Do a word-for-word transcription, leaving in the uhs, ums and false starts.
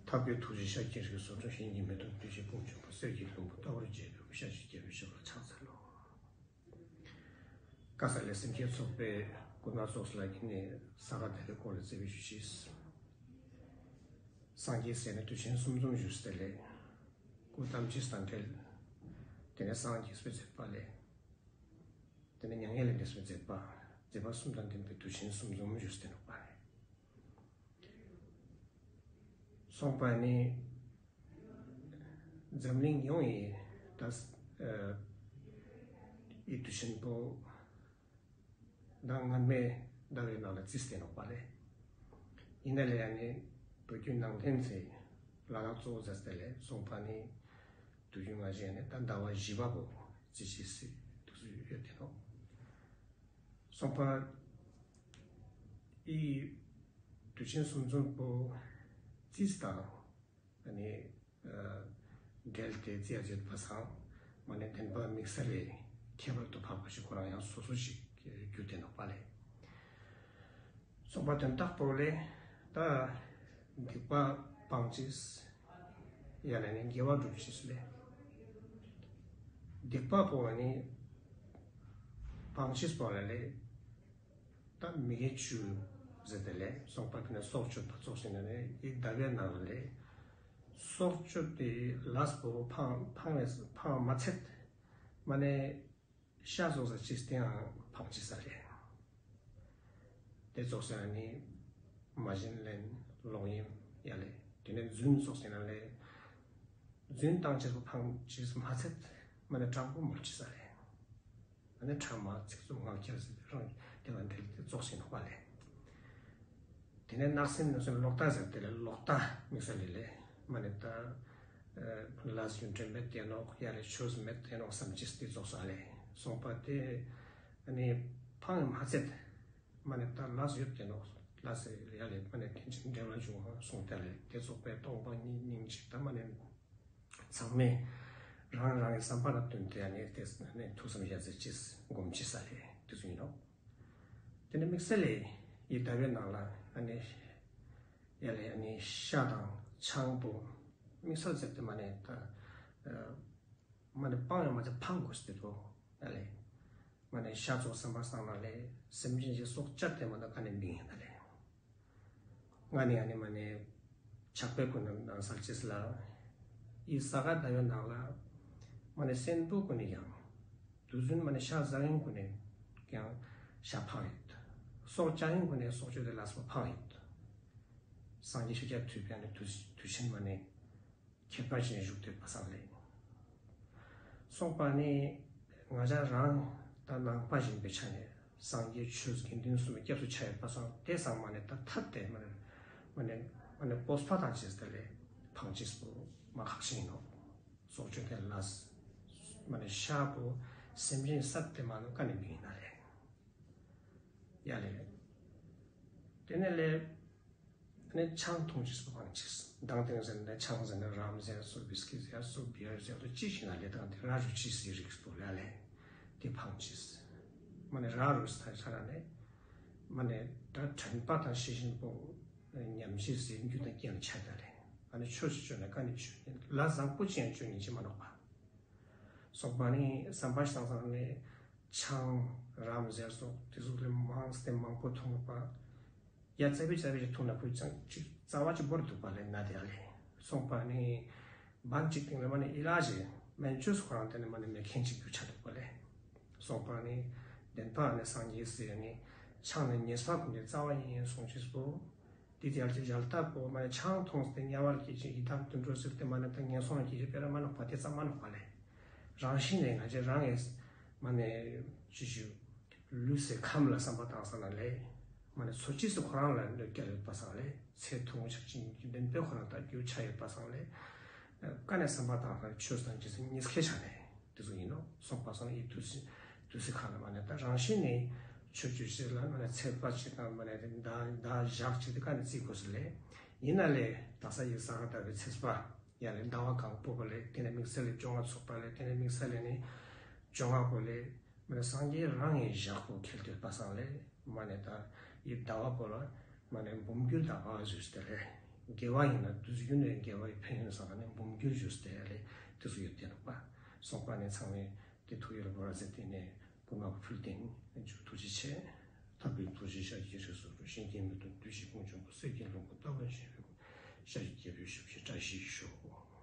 ཐབས་མཁས་ཐུགས་རྗེ་ཤཱཀྱའི་རིགས་སུ་འཁྲུངས་ཤིང་། ཉི་མའི་གདུང་བརྒྱུད་ཅིང་དཔུང་འཇོམས་པ། གསེར་གྱི་ལྷུན་པོ་ལྟ་བུར་བརྗིད་འགྲུབ། ཤཱཀྱའི་རྒྱལ་པོའི་ཞབས་ལ་ཕྱག་འཚལ་ལོ། ཀ་ས་ལས་སེམས་བསྐྱེད་ཚོགས་པའི་སྐུ་ན་ཚོགས་ལ་ཀྱི་ནི་ས་ག་ཟླ་བའི་སྐོར་ལ་བརྩེ་བའི་ཞུ་ཅེས། སངས་རྒྱས་ཟེར་ནས་དུས་ཆེན་གསུམ་འཛོམས་ཞུས་ཏེ་ལས། སྐུ་ཐམས་ཅད་དང་འབྲེལ། དེ་ནས་སངས་རྒྱས་པའི་མཛད་པ་ལས། དེ་ནས་མྱ་ངན་ལས་འདས་པའི་མཛད་པ། མཛད་པ་གསུམ་དང་ལྡན་པའི་དུས་ཆེན་གསུམ་འཛོམས་ཞུས་ཏེ་ནོག་པ་ལས། སོང་པ་ནི། འཛམ་གླིང་ཡོངས་ཀྱི་ད་ཨ་ཡི་དུས་ཆེན་པོ་དང་སྔ་མའི་ཟླ་བའི་ནང་ལ་བརྩིས་ཏེ་ནོག་པ་ལས། ཡིན་ན་ལས་ཡང་ནི་བོད་བརྒྱུད་ནང་བསྟན་ཚེ་ལ་དྭགས་གཙོ་བོ་མཛད་དེ་ལས་སོང་པ་ནི་དུས་རྒྱུན་ང་ཞེས་ནི་ད་ཟླ་བ་བཞི་པ་པོ་བརྩི་ཞེས་སི་དུས་སུ་ཡོད་དེ་ནོག། སོང་པ་ཨི་དུས་ཆེན་གསུམ་འཛོམས་པོ་རྩིས་དང་ཨ་ནི་ཨ་འབྲེལ་ཏེ་རྩིས་ཡ་བྱེད་པ་སང་མ་ནེ་བདེན་པ་དམིགས་བསལ་ལས་ཁྱད་པར་དུ་འཕགས་པ་ཞིག་ཁོ་རང་ཡང་སོ་སོ་ཞིག་གྱུར་ཏེ་ནོག་པ་ལས། སོང་པ་དོན་དག་པོ་ལས་ད་སྡིག་པ་སྤང་ཅེས་ཡང་ན་ནི་དགེ་བ་སྒྲུབ་ཅེས་ལས། སྡིག་པ་པོ་ནི་སྤང་ཅེས་པོ་ལ་ལས། ད་མི་དགེ་བཅུ་ཟེར་ཏེ་ལས་སོང་པ་ཕི་ན་སྲོག་གཅོད་པ་ཙོགས་ཤིག་ན་ནི་ཡི་ཟླ་བའི་ནང་ལས་སྲོག་གཅོད་དེ་ལས་པོ་ཕང་ཕང་བས་ཕང་མ་ཚད་མ་ནེ་ཤ་ཙོགས་ས་ཅིས་ཏེའང་ཕང་ཅི་ས་ལས། དེ་ཙོགས་ས་ནི་མ་བྱིན་ལེན་ལོག་གཡེམ་ཡ་ལས་དེ་ནས་རྫུན་ཙོགས་ས་ན་ལས་རྫུན་བཏང་ཅེས་པོ་ཕང་ཅིས་མ་ཚད་མ་ནེ་དྲང་པོ་མོལ་ཅི་ས་ལས། ཨ་ནི་ཕྲ་མ་ཚིག་རྩུབ་ངག་འཁྱལ་ཟེར་ཏེ་རང་དེ་ལ་འབྲེལ་ཏེ་ཙོགས་ཤིག་ནོག་པ་ལས། དེ་ནས་བརྣབ་སེམས་ནི་སོང་ལོག་ལྟ་ཟེར་ཏེ་ལས་ལོག་ལྟ་དམིགས་བསལ་ལས་ལས་མ་ནེ་ད་ལས་རྒྱུ་འབྲས་མེད་དེ་ནོག་ཡ་ལས་ཆོས་མེད་དེ་ནོག་བསམ་ཅེས་དེ་ཙོགས་ས་ལས་སོང་པ་དེ་ཨ་ནི་ཕང་མ་ཚད་མ་ནེ་ད་ལས་ཡོད་དེ་ནོག་ལས་ཡ་ལས་མ་ནེ་དེ་ཅིག་འབྲེལ་བ་བྱུང་བ་སོང་དེ་ལས་དེ་ཙོགས་པའི་སྟོང་པ་ཉིད་སྙིང་རྗེ་ད་མ་ནེ། ཚང་མས་རང་རང་གི་བསམ་པ་ལ་བསྟུན་ཏེ་ཨ་ནི་དེ་ཨ་ནི་ཐུགས་བསམ་ཡ་མཛད་ཅེས་སྒོམ་ཅེས་ས་ལས་དེ་ཚོ་ཡིན་ནོག། དེ་ནས་དམིགས་བསལ་ལས་ཡི་ཟླ་བའི་ནང་ལ་ཨ་ནི་ཡ་ལས་ཨ་ནི་ཤ་དང་ཆང་པོ་དམིགས་བསལ་ཟེར་ཏེ་མ་ནེ་ད་མ་ནེ་སྤང་ཡང་མ་ཚད་ཕང་དགོས་ཏེ་དོ་ཡ་ལས་མ་ནེ་ཤ་ཙོགས་བསམ་པ་སང་ན་ལས་སེམས་ཅན་ཞིག་སྲོག་བཅད་དེ་མ་ནེ་ཀ་ནེ་མི་ཡིན་ན་ལས། ང་ནི་ཨ་ནི་མ་ནེ་ཕྱག་དཔེ་ཀུན་ནང་གསལ་ཅེས་ལ། ཡི་ས་ག་ཟླ་བའི་ནང་ལ་མ་ནེ་གསོན་པོ་ཀུན་ནི་ཡང་། དུས་རྒྱུན་མ་ནེ་ཤ་ཟ་ཡིན་ཀུན་ནི་ཡང་ཤ་ཕང་ཡོད། སྲོག་བཅད་ཡིན་ཀུན་ནི་སྲོག་གཅོད་དེ་ལས་པོ་ཕང་ཡོད། སངས་རྒྱས་ཤཱཀྱ་ཐུབ་པའི་ཨ་ནི་དུས་དུས་ཆེན་མ་ནེ། ཁྱད་པར་ཅན་བཞུགས་ཏེ་ཡོད་པ་སང་ལས། སོང་པ་ནི་ང་ཅག་རང་ད་ནང་པ་ཡིན་པའི་ཆ་ནས་སངས་རྒྱས་ཆོས་དགེ་འདུན་གསུམ་སྐྱབས་སུ་ཆ་ཡོད་པ་སང་དེ་སང་མ་ནེ་ད་ཐད་དེ་མ་ནེ་མ་ནེ་མ་ནེ་སྤོབས་པ་དང་བཅས་ཏེ་ལས་ཕང་ཅེས་པོ་མ་ཁག་ཅན་ཡིན་ནོག། སྲོག་གཅོད་དེ་ལས་མ་ནེ་ཤ་པོ་སེམས་ཅན་བསད་དེ་མ་ནེ་ཀ་ནེ་མི་ཡིན་ན་ལས། ཡ་ལས། དེ་ནས་ལས། ནས་ཆང་འཐུང་ཅེས་སུ་ཕང་ཅེས། མདང་དེ་ཟེར་ན་ཆང་ཟེར་ན་རམ་ཟེར་སོ་བིས་ཀི་ཟེར་སོ་བི་ཡར་ཟེར་སོ་ཅི་ཞིག་ན་ལས་དང་དེ་ར་རུ་ཅི་སི་རིགས་པོ་ལ་ལས་དེ་ཕང་ཅེས། མ་ནེ་ར་རུ་སི་ཐ་ཆ་ར་ནས་མ་ནེ་ད་དྲན་པ་དང་ཤེས་བཞིན་པོ་ཉམས་ཞིབ་ཟེར་རྒྱུ་དང་རྐྱེན་ཆ་ད་ལས་ཨ་ནི་ཆོས་སུ་བཅོས་ན་ཀ་ནེ་བཅོས་ལ་བཟང་པོ་ཅི་ཡང་བཅོས་ཉིན་ཅི་མ་ནོག་པ། སོང་པ་ནི་བསམ་པ་བཏང་སང་ནས་ཆང་རམ་ཟེར་སོགས་དེ་ཟུག་ལས་མང་སྟེ་མང་པོ་འཐུང་བ། ཡ་ཙ་པིག་ཙ་པིག་ཅིག་འཐུང་ན་ཁོའི་ཅང་ཅིག་རྩ་བ་ཅིག་བོར་འདུག་པ་ལས་ན་དེ་ཡ་ལས། སོང་པ་ནི་བན་ཅིག་སྟེང་ལས་མ་ནི་ཨི་ལ་ཇི་སྨན་བཅོས་སུ་ཁོ་རང་དེ་ནི་མ་ནི་མེད་མཁན་ཅིག་གྱུར་ཆ་འདུག་པ་ལས། སོང་པ་ནི་བདེན་པ་ནི་སངས་རྒྱས་ཟེར་ནི་ཆང་ནི་ཉེས་པ་ཀུན་གྱི་རྩ་བ་ཡིན་ཡིན་གསུངས་ཅེས་པོ། དེ་དེ་ཡར་གྱི་ཞལ་ཏ་པོ་མ་ནེ་ཆང་འཐུངས་ཏེ་དམྱལ་བར་སྐྱེ་ཅེས་ཡི་དྭགས་དུད་འགྲོ་ཟེར་ཏེ་མ་ནེ་ད་ངན་སོང་ལ་སྐྱེ་ཅེས་དཔེ་ར་མ་ནོག་པ་དེ་ཙམ་མ་ནོག་པ་ལས། རང་བཞིན་ནས་ང་ཅག་རང་ངི་མ་ནེ་ཅི་ཞུ་ལུས་སི་ཁམས་ལ་བསམ་པ་བཏང་སང་ན་ལས། མ་ནེ་འཚོ་བྱེད་སི་ཁོ་རང་ལ་གནོད་སྐྱེལ་ཡོད་པ་སང་ལས་ཚེ་ཐུང་ཆགས་ཅིང་བདེན་པའི་ཁོ་རང་ད་རྒྱུ་ཆ་ཡོད་པ་སང་ལས། ཀ་ནེ་བསམ་པ་བཏང་སང་ཆོས་དང་རྗེས་སུ་ཉེས་ཁེ་ཆ་ནས། དེ་ཚོ་ཡིན་ནོག། སོང་པ་སང་ཡི་དུས་སི་དུས་སི་ཁ་ལ་མ་ནེ་ད་རང་བཞིན་ནི་ཆོས་བཅོས་ཅེས་ལ་མ་ནེ་ཚེས་པ་ཅིག་དང་མ་ནེ་ད་ད་ཞག་ཅིག་དེ་ཀ་ནེ་བརྩི་དགོས་ས་ལས། ཡིན་ན་ལས་ད་ས་ཡི་ས་ག་ཟླ་བའི་ཚེས་པ་ཡ་ལས་ཟླ་བ་གང་པོ་པ་ལས་དེ་ནས་དམིགས་བསལ་ལས་བཅོ་ལྔ་ཚོགས་པ་ལས་དེ་ནས་དམིགས་བསལ་ལས་ནི་བཅོ་ལྔ་པོ་ལས་མ་ནེ་སངས་རྒྱས་རང་ངི་ཞག་པོ་ཁེལ་ཏེ་ཡོད་པ་སང་ལས་མ་ནེ་ད་ཡི་ཟླ་བ་པོ་ལ་མ་ནེ་འབུམ་འགྱུར་ཟླ་བ་ཟེར་ཏེ་ལས། དགེ་བ་ཡིན་ན་དུས་རྒྱུན་ནས་དགེ་བའི་ཕན་ཡོན་སོང་ནས་འབུམ་འགྱུར་ཞུས་ཏེ་ལེ་དེ་ཚོ་ཡོད་དེ་རུ་པ། སོང་པ་ནས་ཚང་མས་དེ་ཐུགས་ཡིད་ལ་བོར་ཟེར་ཏེ་ནས་བསྐུལ་མ་ཕུལ་ཏེ་ནས་ཐུགས་རྗེ་ཆེ། ཐར་པའི་ཐུགས་རྗེ་ཤཱཀྱའི་རིགས་སུ་འགྲོ། གཤིན་རྗེའི་མེ་ཏོག་བདུད་ཀྱི་དཔུང་འཇོམས་པ། གསེར་གྱི་ལྷུན་པོ་ཟླ་བ་བཞིན་འོད། ཤཱཀྱའི་རྒྱལ་པོའི་ཞབས་ཀྱི་བཀྲ་ཤིས་ཤོག།